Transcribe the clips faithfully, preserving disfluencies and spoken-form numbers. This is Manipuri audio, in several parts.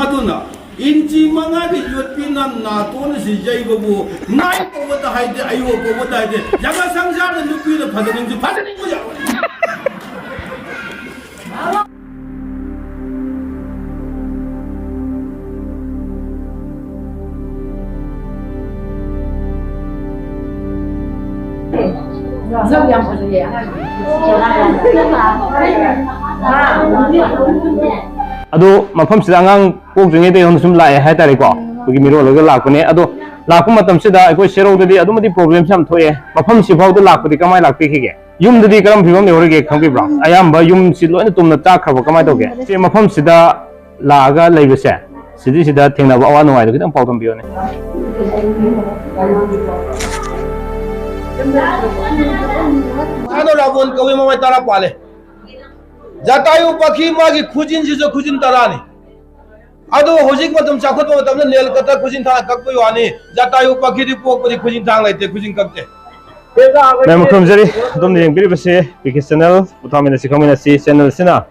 ꯑꯗꯨꯅ ꯏꯟꯆꯤ ꯃꯉꯥꯒꯤ ꯌꯣꯠꯄꯤꯅ ꯅꯥꯇꯣꯟ ꯑꯁꯤ ꯌꯩꯕꯕꯨ ꯅꯥꯏ ꯀꯧꯕ ꯇꯥꯏꯗꯦ, ꯑꯌꯣ ꯀꯧꯕ ꯇꯥꯏꯗꯦ꯫ ꯖꯒꯥ ꯁꯪꯁꯥꯔꯗ ꯅꯨꯄꯤꯅ ꯐꯖꯅꯤꯡꯁꯨ ꯐꯖꯅꯤꯡꯕ ꯌꯥꯔꯣꯏ꯫ ꯑꯗꯣ ꯃꯐꯝꯁꯤꯗ ꯑꯉꯥꯡ ꯄꯣꯛꯇ꯭ꯔꯤꯉꯩꯗ ꯍꯧꯅ ꯁꯨꯝ ꯂꯥꯛꯑꯦ ꯍꯥꯏꯇꯥꯔꯦꯀꯣ꯫ ꯑꯩꯈꯣꯏꯒꯤ ꯃꯤꯔꯣꯜꯂꯒ ꯂꯥꯛꯄꯅꯦ꯫ ꯑꯗꯣ ꯂꯥꯛꯄ ꯃꯇꯝꯁꯤꯗ ꯑꯩꯈꯣꯏ ꯁꯦꯔꯧꯗꯗꯤ ꯑꯗꯨꯝ ꯑꯗꯤ ꯄ꯭ꯔꯣꯕ꯭ꯂꯦꯝꯁꯦ ꯌꯥꯝ ꯊꯣꯛꯑꯦ꯫ ꯃꯐꯝꯁꯤ ꯐꯥꯎꯗ ꯂꯥꯛꯄꯗꯤ ꯀꯃꯥꯏꯅ ꯂꯥꯛꯄꯤꯈꯤꯒꯦ? ꯌꯨꯝꯗꯗꯤ ꯀꯔꯝ ꯐꯤꯕꯝ ꯂꯩꯍꯧꯔꯤꯒꯦ ꯈꯪꯕꯤꯕ꯭ꯔꯣ? ꯑꯌꯥꯝꯕ ꯌꯨꯝꯁꯤ ꯂꯣꯏꯅ ꯇꯨꯝꯅ ꯆꯥꯛꯈ꯭ꯔꯕ ꯀꯃꯥꯏꯅ ꯇꯧꯒꯦ? ꯁꯤ ꯃꯐꯝꯁꯤꯗ ꯂꯥꯛꯑꯒ ꯂꯩꯕꯁꯦ, ꯁꯤꯇꯤꯁꯤꯗ ꯊꯦꯡꯅꯕ ꯑꯋꯥ ꯅꯨꯡꯉꯥꯏꯗꯣ ꯈꯤꯇꯪ ꯄꯥꯎꯗꯝꯕꯤꯌꯨꯅꯦ꯫ ꯀꯥꯟꯅ ꯔꯥꯕꯣꯟ ꯀꯧꯏ, ꯃꯃꯥꯏ ꯇꯔꯥ ꯄꯥꯜꯂꯦ꯫ ꯖꯇꯥꯌꯨ ꯄꯥꯈꯤ ꯃꯥꯒꯤ ꯈꯨꯖꯤꯟꯁꯤꯁꯨ ꯈꯨꯖꯤꯟ ꯇꯔꯥꯅꯤ꯫ ꯑꯗꯨ ꯍꯧꯖꯤꯛ ꯃꯇꯝ ꯆꯥꯎꯈꯠꯄ ꯃꯇꯝꯗ ꯅꯦꯜ ꯀꯠꯇ ꯈꯨꯖꯤꯟ ꯊꯥꯡꯅ ꯀꯛꯄꯒꯤ ꯋꯥꯅꯤ꯫ ꯖꯇꯥꯌꯨ ꯄꯥꯈꯤꯗꯤ ꯄꯣꯛꯄꯗꯤ ꯈꯨꯖꯤꯟ ꯊꯥꯡ ꯂꯩꯇꯦ, ꯈꯨꯖꯤꯟ ꯀꯛꯇꯦ꯫ ꯃꯌꯥꯝ ꯈꯨꯔꯨꯝꯖꯔꯤ꯫ ꯑꯗꯣꯝꯅ ꯌꯦꯡꯕꯤꯔꯤꯕꯁꯤ ꯄꯤ ꯀꯦ ꯆꯦꯅꯦꯜ, ꯄꯣꯊꯥꯃꯤꯟꯅꯁꯤ ꯈꯪꯃꯤꯟꯅꯁꯤ ꯆꯦꯅꯦꯜꯁꯤꯅ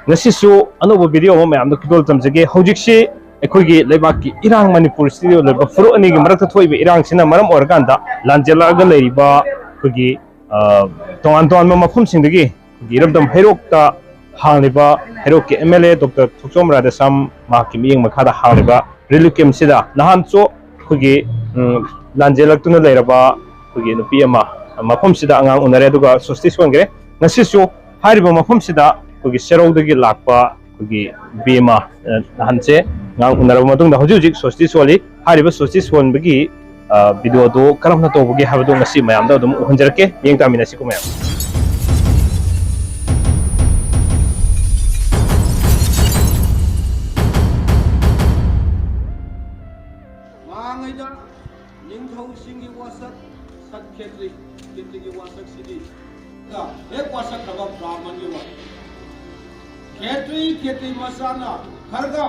ꯉꯁꯤꯁꯨ ꯑꯅꯧꯕ ꯚꯤꯗꯤꯑꯣ ꯑꯃ ꯃꯌꯥꯝꯗ ꯈꯨꯗꯣꯜ ꯇꯝꯖꯒꯦ꯫ ꯍꯧꯖꯤꯛꯁꯤ ꯑꯩꯈꯣꯏꯒꯤ ꯂꯩꯕꯥꯛꯀꯤ ꯏꯔꯥꯡ, ꯃꯅꯤꯄꯨꯔꯁꯤꯗ ꯂꯩꯕ ꯐꯨꯔꯨꯞ ꯑꯅꯤꯒꯤ ꯃꯔꯛꯇ ꯊꯣꯛꯏꯕ ꯏꯔꯥꯡꯁꯤꯅ ꯃꯔꯝ ꯑꯣꯏꯔꯀꯥꯟꯗ ꯂꯥꯟꯖꯦꯜꯂꯛꯑꯒ ꯂꯩꯔꯤꯕ ꯑꯩꯈꯣꯏꯒꯤ, ꯑ, ꯇꯣꯉꯥꯟ ꯇꯣꯉꯥꯟꯕ ꯃꯐꯝꯁꯤꯡꯗꯒꯤ ꯑꯩꯈꯣꯏꯒꯤ ꯏꯔꯝꯗꯝ ꯍꯩꯔꯣꯛꯇ ꯍꯥꯡꯂꯤꯕ ꯍꯩꯔꯣꯛꯀꯤ ꯑꯦꯝ ꯑꯦꯜ ꯑꯦ ꯗꯣꯛꯇꯔ ꯊꯣꯛꯆꯣꯝ ꯔꯥꯙꯦꯁ꯭ꯌꯥꯝ ꯃꯍꯥꯛꯀꯤ ꯃꯤꯠꯌꯦꯡ ꯃꯈꯥꯗ ꯍꯥꯡꯂꯤꯕ ꯔꯤꯂꯤꯐ ꯀꯦꯝꯞꯁꯤꯗ ꯅꯍꯥꯟꯁꯨ ꯑꯩꯈꯣꯏꯒꯤ, ꯎꯝ, ꯂꯥꯟꯖꯦꯜꯂꯛꯇꯨꯅ ꯂꯩꯔꯕ ꯑꯩꯈꯣꯏꯒꯤ ꯅꯨꯄꯤ ꯑꯃ ꯃꯐꯝꯁꯤꯗ ꯑꯉꯥꯡ ꯎꯅꯔꯦ, ꯑꯗꯨꯒ ꯁ꯭ꯋꯁꯇꯤ ꯁꯣꯟꯈ꯭ꯔꯦ꯫ ꯉꯁꯤꯁꯨ ꯍꯥꯏꯔꯤꯕ ꯃꯐꯝꯁꯤꯗ ꯑꯩꯈꯣꯏꯒꯤ ꯁꯦꯔꯧꯗꯒꯤ ꯂꯥꯛꯄ ꯑꯩꯈꯣꯏꯒꯤ ꯅꯨꯄꯤ ꯑꯃ, ꯑ, ꯅꯍꯥꯟꯁꯦ ꯑꯉꯥꯡ ꯎꯅꯔꯕ ꯃꯇꯨꯡꯗ ꯍꯧꯖꯤꯛ ꯍꯧꯖꯤꯛ ꯁ꯭ꯋꯁꯇꯤ ꯁꯣꯜꯂꯤ꯫ ꯍꯥꯏꯔꯤꯕ ꯁ꯭ꯋꯁꯇꯤ ꯁꯣꯟꯕꯒꯤ, ꯑ, ꯚꯤꯗꯤꯑꯣꯗꯨ ꯀꯔꯝꯅ ꯇꯧꯕꯒꯦ ꯍꯥꯏꯕꯗꯨ ꯉꯁꯤ ꯃꯌꯥꯝꯗ ꯑꯗꯨꯝ ꯎꯍꯟꯖꯔꯛꯀꯦ꯫ ꯃꯤꯠꯌꯦꯡ ꯇꯥꯃꯤꯟꯅꯁꯤꯀꯣ ꯃꯌꯥꯝ꯫ ꯃꯥꯡꯉꯩꯗ ꯅꯤꯡꯊꯧꯁꯤꯡꯒꯤ ꯋꯥꯁꯛ ꯁꯠ ꯈꯦꯇ꯭ꯔꯤ, ꯈꯦꯇ꯭ꯔꯤꯒꯤ ꯋꯥꯁꯛꯁꯤꯗꯤ ꯍꯦꯛ ꯋꯥꯁꯛꯈ꯭ꯔꯕ ꯕ꯭ꯔꯥꯍꯃꯟꯒꯤ ꯋꯥ꯫ ꯈꯦꯇ꯭ꯔꯤ, ꯈꯦꯇ꯭ꯔꯤ ꯃꯆꯥꯅ ꯈꯔꯒ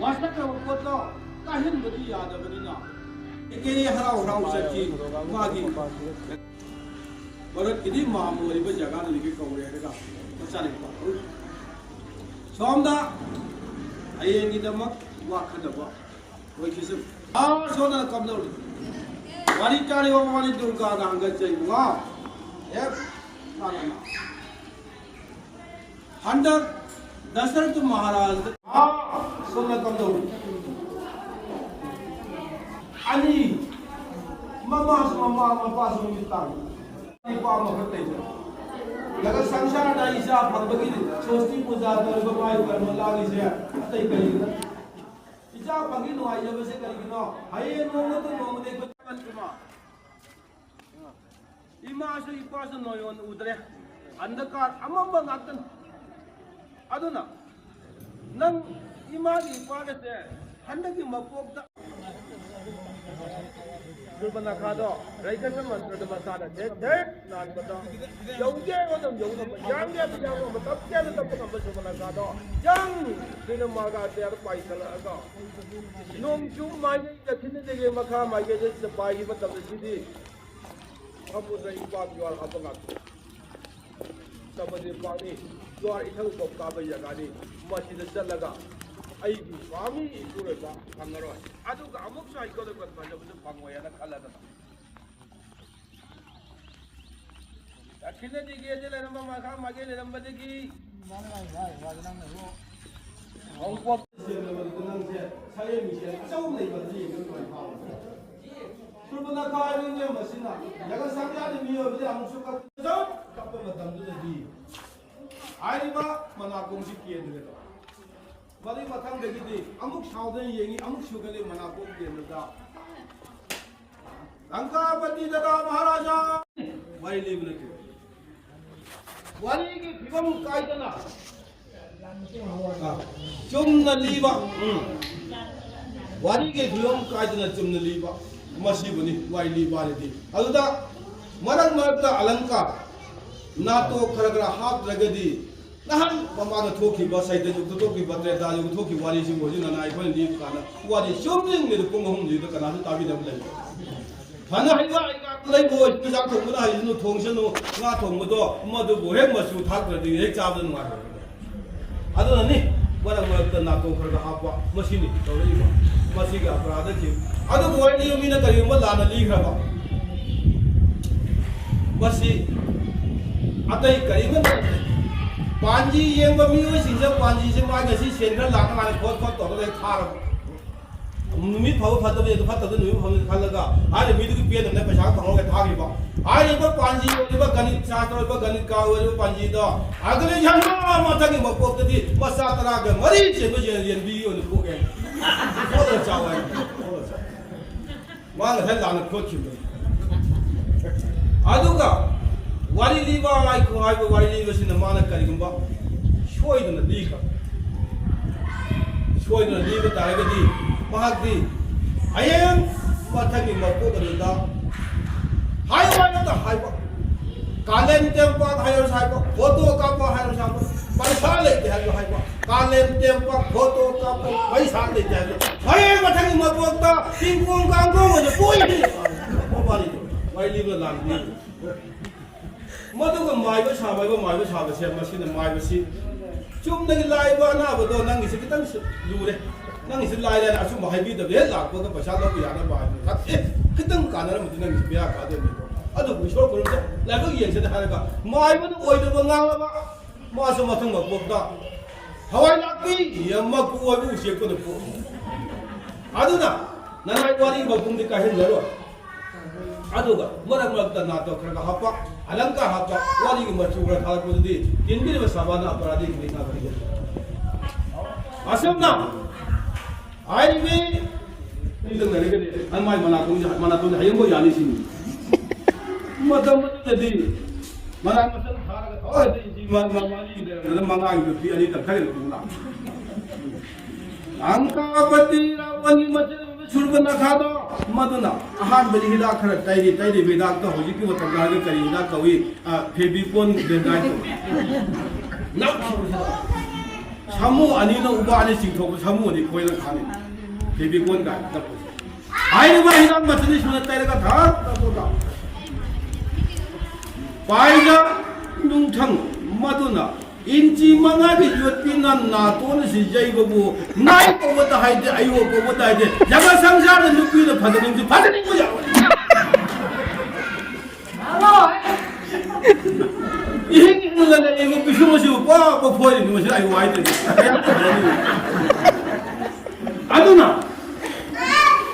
ꯋꯥꯁꯛ ꯇꯧꯕ ꯄꯣꯠꯇꯣ ꯀꯥꯏꯍꯟꯕꯗꯤ ꯌꯥꯗꯕꯅꯤꯅ ꯀꯩꯀꯩ ꯍꯔꯥꯎ ꯍꯔꯥꯎ ꯆꯠꯈꯤ꯫ ꯃꯥꯒꯤ ꯚꯥꯔꯠꯀꯤꯗꯤ ꯃꯥꯝ ꯑꯣꯏꯔꯤꯕ ꯖꯒꯥꯗꯨꯗꯒꯤ ꯀꯧꯔꯦ ꯍꯥꯏꯔꯒ ꯆꯥꯅꯤꯡꯕ꯫ ꯁꯣꯝꯗ ꯍꯌꯦꯡꯒꯤꯗꯃꯛ ꯋꯥꯈꯟꯅꯕ ꯑꯣꯏꯈꯤꯁꯅꯨ꯫ ꯑꯥ, ꯁꯣꯝꯗꯅ ꯀꯝꯗꯧꯔꯤ? ꯋꯥꯔꯤ ꯇꯥꯔꯤꯕ ꯃꯃꯥꯅꯤ ꯗꯨꯔꯒꯥꯅ ꯍꯪꯒꯠꯆꯩ ꯏꯕꯨꯡꯉꯣ꯫ ꯍꯦꯛ ꯃꯥꯟꯅꯅ꯫ ꯍꯟꯗꯛ ꯗꯁꯔꯊ ꯃꯍꯥꯔꯥꯖ, ꯑꯥ, ꯁꯣꯝꯗ ꯀꯝꯗꯧꯔꯤ? ꯑꯅꯤ, ꯃꯃꯥꯁꯨ ꯃꯃꯥ, ꯃꯄꯥꯁꯨ ꯃꯃꯤꯠ ꯇꯥꯡ꯫ ꯅꯨꯄꯥ ꯑꯃꯈꯛ ꯂꯩꯕ꯫ ꯂꯒ ꯁꯪꯁꯥꯔꯗ ꯏꯆꯥ ꯐꯪꯕꯒꯤ ꯁꯣꯁꯇꯤ ꯄꯨꯖꯥ ꯇꯧꯔꯤꯕ ꯃꯥꯏ ꯀꯔꯃ ꯂꯥꯡꯉꯤꯁꯦ ꯑꯇꯩ ꯀꯔꯤꯒꯤꯅꯣ? ꯏꯆꯥ ꯐꯪꯉꯤ ꯅꯨꯡꯉꯥꯏꯖꯕꯁꯦ ꯀꯔꯤꯒꯤꯅꯣ? ꯍꯌꯦꯡ ꯅꯣꯡꯃꯗ ꯅꯣꯡꯃꯗꯤ ꯑꯩꯈꯣꯏ ꯏꯃꯥꯁꯨ ꯏꯄꯥꯁꯨ ꯅꯣꯌꯣꯟ ꯎꯗ꯭ꯔꯦ꯫ ꯑꯟꯙꯀꯥꯔ ꯑꯃꯝꯕ ꯉꯥꯛꯇꯅꯤ꯫ ꯑꯗꯨꯅ ꯅꯪ ꯏꯃꯥꯒꯤ ꯏꯄꯥꯒꯁꯦ ꯍꯟꯗꯛꯀꯤ ꯃꯄꯣꯛꯇ ꯁꯨꯔꯕꯅꯈꯥꯗꯣ ꯔꯩꯀꯁ ꯃꯟꯇ꯭ꯔꯗ ꯃꯁꯥꯅ ꯊꯦꯠ ꯊꯦꯠ ꯅꯥꯟꯕꯗ ꯌꯧꯒꯦ ꯑꯗꯨꯝ ꯌꯧꯅꯕ, ꯌꯥꯡꯒꯦ ꯑꯗꯨꯝ ꯌꯥꯡꯕ ꯉꯝꯕ, ꯇꯞꯀꯦ ꯑꯗꯨꯝ ꯇꯞꯄ ꯉꯝꯕ ꯁꯨꯔꯕꯅꯈꯥꯗꯣ ꯌꯥꯡ ꯁꯤꯅ ꯃꯥꯒꯥ ꯇꯦꯔ ꯄꯥꯏꯈꯠꯂꯛꯑꯒ ꯅꯣꯡꯆꯨꯞ ꯃꯥꯏꯀꯩ ꯗꯛꯈꯤꯅ ꯗꯒꯤ ꯃꯈꯥ ꯃꯥꯏꯀꯩꯗ ꯄꯥꯏꯈꯤꯕ ꯃꯇꯝꯗ ꯁꯤꯗꯤ ꯁꯃꯨꯗ꯭ꯔ ꯏꯄꯥꯛ ꯖ꯭ꯋꯥꯔ ꯍꯥꯞꯄ ꯉꯥꯛꯇ꯫ ꯁꯃꯨꯗ꯭ꯔ ꯏꯄꯥꯛꯅꯤ, ꯖ꯭ꯋꯥꯔ ꯏꯊꯪ ꯀꯣꯛ ꯀꯥꯕ ꯖꯒꯥꯅꯤ꯫ ꯃꯁꯤꯗ ꯆꯠꯂꯒ ꯑꯩꯒꯤ ꯄꯥꯝꯃꯤ ꯏꯄꯨꯔꯣꯏꯕ ꯐꯪꯉꯔꯣꯏ꯫ ꯑꯗꯨꯒ ꯑꯃꯨꯛꯁꯨ ꯍꯩꯀꯣꯜ ꯂꯩꯀꯣꯜ ꯐꯖꯕꯁꯨ ꯐꯪꯉꯣꯏ ꯍꯥꯏꯅ ꯈꯜꯂꯗꯅ꯫ ꯗꯛꯈꯤꯅ ꯗꯤꯒꯦꯗ ꯂꯩꯔꯝꯕ ꯃꯈꯥ ꯃꯥꯏꯀꯩ ꯂꯩꯔꯝꯕꯗꯒꯤ ꯁꯦꯝꯂꯕꯗꯨꯗ ꯅꯪꯁꯦ ꯁꯛꯍꯦꯟ ꯃꯤꯁꯦꯟ ꯑꯆꯧꯕ ꯂꯩꯕ ꯑꯗꯨ ꯌꯦꯡꯉꯒ ꯂꯣꯏ ꯐꯥꯎꯔꯦ꯫ ꯁꯨꯔꯕꯅꯈꯥ ꯍꯥꯏꯕꯅꯤꯅꯦ ꯃꯁꯤꯅ꯫ ꯖꯒꯠ ꯁꯪꯁꯥꯔꯒꯤ ꯃꯤꯑꯣꯏꯕꯗꯤ ꯑꯃꯨꯛꯁꯨ ꯀꯞ-, ꯀꯞꯄ ꯃꯇꯝꯗꯨꯗꯗꯤ ꯍꯥꯏꯔꯤꯕ ꯃꯅꯥꯀꯣꯡꯁꯤ ꯀꯦꯟꯗ꯭ꯔꯦꯗꯣ꯫ ꯃꯗꯨꯒꯤ ꯃꯊꯪꯗꯒꯤꯗꯤ ꯑꯃꯨꯛ ꯁꯥꯎꯗꯅ ꯌꯦꯡꯉꯤ, ꯑꯃꯨꯛ ꯁꯨꯒꯠꯂꯤ ꯃꯅꯥꯀꯣꯡ ꯀꯦꯟꯗ꯭ꯔꯗ꯫ ꯂꯪꯀꯥꯄꯇꯤ ꯗꯗꯥ ꯃꯍꯥꯔꯥꯖꯥ ꯋꯥꯔꯤ ꯂꯤꯕ ꯅꯠꯇꯦ꯫ ꯋꯥꯔꯤꯒꯤ ꯐꯤꯕꯝ ꯀꯥꯏꯗꯅ, ꯑ, ꯆꯨꯝꯅ ꯂꯤꯕ, ꯎꯝ꯫ ꯋꯥꯔꯤꯒꯤ ꯐꯤꯕꯝ ꯀꯥꯏꯗꯅ ꯆꯨꯝꯅ ꯂꯤꯕ, ꯃꯁꯤꯕꯨꯅꯤ ꯋꯥꯔꯤ ꯂꯤꯕ ꯍꯥꯏꯔꯗꯤ꯫ ꯑꯗꯨꯗ ꯃꯔꯛ ꯃꯔꯛꯇ ꯑꯂꯪꯀꯥꯔ, ꯅꯥꯇꯣ ꯈꯔ ꯈꯔ ꯍꯥꯞꯇ꯭ꯔꯒꯗꯤ ꯅꯍꯥꯟ ꯃꯃꯥꯡꯗ ꯊꯣꯛꯈꯤꯕ, ꯁꯩꯇ ꯌꯨꯒꯇ ꯊꯣꯛꯈꯤꯕ, ꯇ꯭ꯔꯦꯇꯥ ꯌꯨꯒꯇ ꯊꯣꯛꯈꯤꯕ ꯋꯥꯔꯤꯁꯤꯡꯕꯨ ꯍꯧꯖꯤꯛ ꯅꯅꯥ ꯑꯩꯈꯣꯏꯅ ꯂꯤꯕ ꯀꯥꯟꯗ ꯋꯥꯔꯤ ꯆꯨꯝꯅꯤꯡꯉꯦꯗ ꯄꯨꯡ ꯑꯍꯨꯝꯁꯤꯗ ꯀꯅꯥꯁꯨ ꯇꯥꯕꯤꯗꯕ ꯂꯩ꯫ ꯐꯅ ꯍꯩꯕ ꯑꯩꯒ ꯂꯩꯕ ꯑꯣꯏꯁꯅꯨ, ꯆꯥꯛ ꯊꯣꯡꯕꯅ ꯍꯩꯁꯅꯨ, ꯊꯣꯡꯁꯅꯨ, ꯉꯥ ꯊꯣꯡꯕꯗꯣ ꯃꯗꯨꯕꯨ ꯍꯦꯛ ꯃꯆꯨ ꯊꯥꯛꯇ꯭ꯔꯗꯤ ꯍꯦꯛ ꯆꯥꯕꯗ ꯅꯨꯡꯉꯥꯏꯔꯣꯏ꯫ ꯑꯗꯨꯅꯅꯤ ꯃꯔꯛ ꯃꯔꯛꯇ ꯅꯥꯇꯣ ꯈꯔ ꯈꯔ ꯍꯥꯞꯄ꯫ ꯃꯁꯤꯅꯤ ꯇꯧꯔꯛꯏꯕ ꯃꯁꯤꯒꯤ ꯑꯄꯔꯥꯙꯁꯤ꯫ ꯑꯗꯨꯕꯨ ꯋꯥꯔꯤ ꯂꯤꯕ ꯃꯤꯅ ꯀꯔꯤꯒꯨꯝꯕ ꯂꯥꯟꯅ ꯂꯤꯈ꯭ꯔꯕ, ꯃꯁꯤ ꯑꯇꯩ ꯀꯔꯤꯃꯠꯇ ꯅꯠꯇꯦ꯫ ꯄꯥꯟꯖꯤ ꯌꯦꯡꯕ ꯃꯤꯑꯣꯏꯁꯤꯡꯁꯦ ꯄꯥꯟꯖꯤꯁꯦ ꯃꯥꯒꯤ ꯉꯁꯤ ꯁꯦꯟ ꯈꯔ ꯂꯥꯛꯅꯉꯥꯏ ꯈꯣꯠ ꯈꯣꯠ ꯇꯧꯔꯒ ꯍꯦꯛ ꯊꯥꯔꯕ꯫ ꯅꯨꯃꯤꯠ ꯐꯕ ꯐꯠꯇꯕ ꯌꯦꯡꯗ ꯐꯠꯇꯕꯗ ꯅꯨꯃꯤꯠ ꯐꯕ ꯈꯜꯂꯒ ꯍꯥꯏꯔꯤꯕ ꯃꯤꯗꯨꯒꯤ ꯄꯦꯟꯅꯕꯅꯦ ꯄꯩꯁꯥ ꯐꯪꯍꯧꯒꯦ ꯊꯥꯈꯤꯕ꯫ ꯍꯥꯏꯔꯤꯕ ꯄꯥꯟꯖꯤ ꯑꯣꯏꯔꯤꯕ ꯒꯅꯤꯠ ꯁꯥꯁꯇ꯭ꯔ ꯑꯣꯏꯕ ꯒꯅꯤꯠꯀꯥ ꯑꯣꯏꯔꯤꯕ ꯄꯥꯟꯖꯤꯗꯣ ꯑꯗꯨꯅ ꯌꯥꯝꯅ ꯃꯊꯪꯒꯤ ꯃꯄꯣꯛꯇꯗꯤ ꯃꯆꯥ ꯇꯔꯥꯒ ꯃꯔꯤ ꯆꯦꯟꯕ ꯌꯦꯟ-, ꯌꯦꯟꯕꯤ ꯑꯣꯏꯅ ꯄꯣꯛꯑꯦ꯫ ꯄꯣꯛꯑꯒ ꯆꯥꯎ ꯍꯥꯏ꯫ ꯄꯣꯛꯑꯒ ꯆꯥꯎ꯫ ꯃꯥ ꯉꯁꯥꯏ ꯂꯥꯟꯅ ꯈꯣꯠꯈꯤꯕꯅꯤ꯫ ꯑꯗꯨꯒ ꯋꯥꯔꯤ ꯂꯤꯕ ꯍꯥꯏꯈꯣ ꯍꯥꯏꯕ ꯋꯥꯔꯤ ꯂꯤꯕꯁꯤꯅ ꯃꯥꯅ ꯀꯔꯤꯒꯨꯝꯕ ꯁꯣꯏꯗꯅ ꯂꯤꯈ꯭ꯔꯕ, ꯁꯣꯏꯗꯅ ꯂꯤꯕ ꯇꯥꯔꯒꯗꯤ ꯃꯍꯥꯛꯇꯤ ꯍꯌꯦꯡ ꯃꯊꯪꯒꯤ ꯃꯄꯣꯛ ꯑꯗꯨꯗ ꯍꯥꯏꯌꯨ ꯍꯥꯏꯕꯗ ꯍꯥꯏꯕ, ꯀꯥꯂꯦꯟ ꯇꯦꯝꯄꯥꯛ ꯍꯥꯏꯔꯁꯨ ꯍꯥꯏꯕ, ꯐꯣꯇꯣ ꯀꯥꯞꯄ ꯍꯥꯏꯔꯁꯨ ꯍꯥꯏꯕ, ꯄꯩꯁꯥ ꯂꯩꯇꯦ ꯍꯥꯏꯔꯁꯨ ꯍꯥꯏꯕ, ꯀꯥꯂꯦꯟ ꯇꯦꯝꯄꯥꯛ ꯐꯣꯇꯣ ꯀꯥꯞꯄ ꯄꯩꯁꯥ ꯂꯩꯇꯦ ꯍꯥꯏꯔꯁꯨ ꯍꯌꯦꯡ ꯃꯊꯪꯒꯤ ꯃꯄꯣꯛꯇ ꯄꯤꯡꯄꯣꯡ ꯀꯥꯡꯄꯣꯡ ꯑꯣꯏꯅ ꯄꯣꯛꯏꯅꯤ꯫ ꯋꯥꯔꯤꯗꯣ ꯂꯥꯟꯕꯅꯤ꯫ ꯃꯗꯨꯒ ꯃꯥꯏꯕ ꯁꯥꯕ ꯍꯥꯏꯕ ꯃꯥꯏꯕ ꯁꯥꯕꯁꯦ ꯃꯁꯤꯅ ꯃꯥꯏꯕꯁꯤ ꯆꯨꯝꯅꯒꯤ ꯂꯥꯏꯕ ꯑꯅꯥꯕꯗꯣ ꯅꯪꯒꯤꯁꯤ ꯈꯤꯇꯪ ꯂꯨꯔꯦ, ꯅꯪꯒꯤꯁꯤ ꯂꯥꯏ ꯂꯥꯏꯅ ꯑꯆꯨꯝꯕ ꯍꯥꯏꯕꯤꯗꯕ ꯍꯦꯛ ꯂꯥꯛꯄꯒ ꯄꯩꯁꯥ ꯂꯧꯕ ꯌꯥꯅꯕ ꯍꯥꯏꯕ ꯈꯛ-, ꯑꯦ, ꯈꯤꯇꯪ ꯀꯥꯟꯅꯔꯝꯃꯗꯤ ꯅꯪꯒꯤꯁꯤ ꯕꯦꯔꯥ ꯀꯥꯗꯣꯏꯅꯤꯀꯣ꯫ ꯑꯗꯨꯕꯨ ꯏꯁꯣꯔ ꯈꯨꯔꯨꯝꯁꯦ ꯂꯥꯏꯕꯛ ꯌꯦꯡꯁꯤꯅ ꯍꯥꯏꯔꯒ ꯃꯥꯏꯕꯅ ꯑꯣꯏꯗꯕ ꯉꯥꯡꯂꯕ ꯃꯥꯁꯨ ꯃꯊꯪ ꯃꯄꯣꯛꯇ ꯍꯋꯥꯏ ꯂꯥꯛꯄꯤ ꯌꯥꯝ ꯃꯀꯨ ꯑꯣꯏꯕ ꯎꯆꯦꯛꯇꯨꯅ ꯄꯣꯛꯏ꯫ ꯑꯗꯨꯅ ꯅꯅꯥꯏ ꯋꯥꯔꯤ ꯃꯄꯨꯡꯗꯤ ꯀꯥꯏꯍꯟꯖꯔꯣꯏ꯫ ꯑꯗꯨꯒ ꯃꯔꯛ ꯃꯔꯛꯇ ꯅꯥꯇꯣ ꯈꯔ ꯈꯔ ꯍꯥꯞꯄ, ꯑꯂꯪꯀꯥꯔ ꯍꯥꯞꯄ, ꯋꯥꯔꯤꯒꯤ ꯃꯆꯨ ꯈꯔ ꯊꯥꯔꯛꯄꯗꯨꯗꯤ ꯇꯤꯟꯕꯤꯔꯤꯕ ꯁꯥꯕꯥꯅ ꯑꯄꯔꯥꯙꯤ ꯈꯨꯗꯤꯡꯃꯛ ꯄꯤꯒꯅꯤ꯫ ꯑꯁꯨꯝꯅ ꯍꯥꯏꯔꯤꯕꯤ ꯈꯤꯇꯪ ꯂꯩꯔꯒꯗꯤ ꯃꯥꯏ ꯃꯅꯥꯇꯣꯟꯁꯦ, ꯃꯅꯥꯇꯣꯟꯁꯦ ꯍꯌꯦꯡꯐꯥꯎ ꯌꯥꯅꯤ ꯁꯤꯅꯤ꯫ ꯃꯇꯝ ꯑꯗꯨꯗꯗꯤ ꯃꯅꯥ ꯃꯁꯤꯡ ꯊꯥꯔꯒ ꯊꯋꯥꯏꯗ ꯏꯟꯆꯤ ꯃ-, ꯃ-, ꯃꯔꯤꯒꯤ ꯂꯩꯔꯝꯕꯗ ꯃꯉꯥꯒꯤ ꯅꯨꯄꯤ ꯑꯅꯤ ꯇꯪꯈꯥꯏ ꯂꯩꯔꯝꯕ ꯂꯥꯛ꯫ ꯂꯪꯀꯥꯄꯇꯤ ꯔꯥꯕꯟꯒꯤ ꯃꯆꯦ ꯑꯣꯏꯕ ꯁꯨꯔꯕꯅꯈꯥꯗꯣ, ꯃꯗꯨꯅ ꯑꯍꯥꯟꯕꯗꯤ ꯍꯤꯗꯥꯛ ꯈꯔ ꯇꯩꯔꯤ, ꯇꯩꯔꯤꯕ ꯍꯤꯗꯥꯛꯇꯣ ꯍꯧꯖꯤꯛꯀꯤ ꯃꯇꯝꯗ ꯍꯥꯏꯔꯒ ꯀꯔꯤ ꯍꯤꯗꯥꯛ ꯀꯧꯏ? ꯑ, ꯐꯦꯕꯤꯀꯣꯟ ꯕꯦꯟꯗꯥꯏꯠ ꯀꯧꯏ꯫ ꯅꯞꯈꯤꯕꯁꯤꯗ ꯁꯥꯃꯨ ꯑꯅꯤꯅ ꯎꯕ ꯑꯅꯤ ꯆꯤꯡꯊꯣꯛꯄ ꯁꯥꯃꯨ ꯑꯅꯤ ꯈꯣꯏꯅ ꯈꯥꯡꯉꯤ꯫ ꯐꯦꯕꯤꯀꯣꯟ ꯀꯥꯏꯅ ꯅꯞꯄꯁꯦ꯫ ꯍꯥꯏꯔꯤꯕ ꯍꯤꯗꯥꯛ ꯃꯆꯤꯟꯁꯤꯅ ꯇꯩꯔꯒ ꯊꯛ ꯇꯧꯕꯗ ꯄꯥꯏꯗ ꯅꯨꯡꯊꯪ ꯃꯗꯨꯅ ꯏꯟꯆꯤ ꯃꯉꯥꯒꯤ ꯌꯣꯠꯄꯤꯅ ꯅꯥꯇꯣꯟ ꯑꯁꯤ ꯌꯩꯕꯕꯨ ꯅꯥꯏ ꯀꯧꯕꯗ ꯍꯥꯏꯗꯦ, ꯑꯌꯣ ꯀꯧꯕꯗ ꯍꯥꯏꯗꯦ, ꯖꯒ ꯁꯪꯁꯥꯔꯗ ꯅꯨꯄꯤꯅ ꯐꯖꯅꯤꯡꯁꯤ ꯐꯖꯅꯤꯡꯕ ꯌꯥꯎꯋꯦ꯫ ꯏꯍꯤꯡ ꯍꯤꯡꯅ ꯂꯩꯔꯤꯕ ꯄꯤꯁꯨꯝ ꯑꯁꯤꯕꯨ ꯄꯥꯛ ꯄꯥꯛ ꯐꯣꯏꯔꯤꯅꯤ, ꯃꯁꯤ ꯑꯩ ꯋꯥꯏꯗ꯭ꯔꯗꯤ꯫ ꯑꯗꯨꯅ